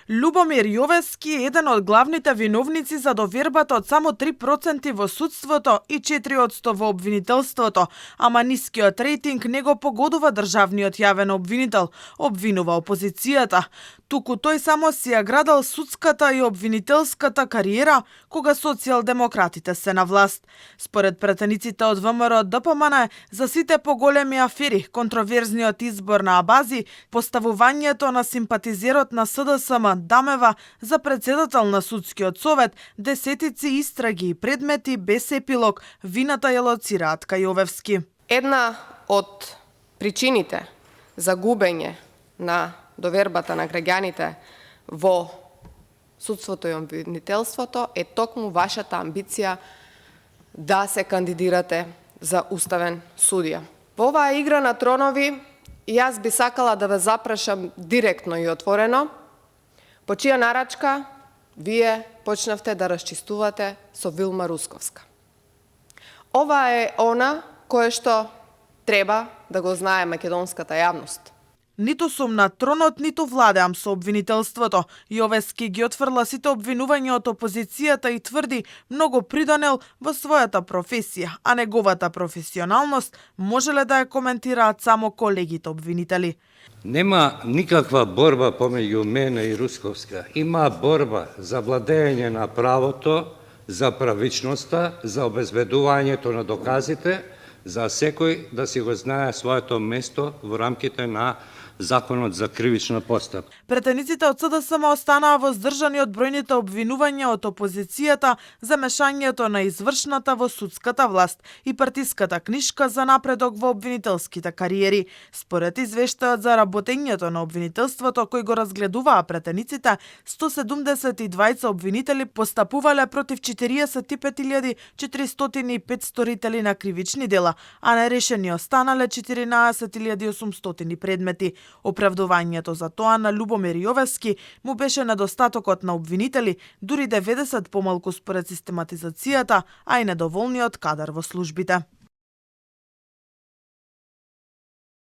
Љубомир Јовески е еден од главните виновници за довербата од само 3% во судството и 4% во обвинителството, ама нискиот рейтинг не го погодува државниот јавен обвинител, обвинува опозицијата. Туку тој само си ја градал судската и обвинителската кариера кога социјалдемократите се на власт. Според претениците од ВМРО ДПМН, за сите поголеми афери, контроверзниот избор на Абази, поставувањето на симпатизерот на СДСМ Дамева за председател на судскиот совет, десетици истраги и предмети без епилог, вината ја лоцираат кај Јовевски. Една од причините за губење на довербата на граѓаните во судството и обвинителството е токму вашата амбиција да се кандидирате за уставен судија. Во оваа игра на тронови, јас би сакала да ве запрашам директно и отворено, по чија нарачка вие почнавте да расчистувате со Вилма Русковска. Ова е она кое што треба да го знае македонската јавност. Ниту сум на тронот, ниту владеам со обвинителството. Јовески ги отфрла сите обвинувања од опозицијата и тврди многу придонел во својата професија, а неговата професионалност можеле да ја коментираат само колегите обвинители. Нема никаква борба помеѓу мене и Русковска. Има борба за владење на правото, за правичноста, за обезбедувањето на доказите, за секој да си го знае своето место во рамките на Законот за кривична постапка. Претениците од СДСМ останаа воздржани од бројните обвинувања од опозицијата за мешањето на извршната во судската власт и партиската книшка за напредок во обвинителските кариери. Според извештајот за работењето на обвинителството кој го разгледуваа претениците, 172 обвинители постапувале против 45.405 сторители на кривични дела, а нерешени останале 14.800 предмети. Оправдувањето за тоа на Љубомир Јовески му беше недостатокот на обвинители, дури 90 помалку според систематизацијата, а и недоволниот кадар во службите.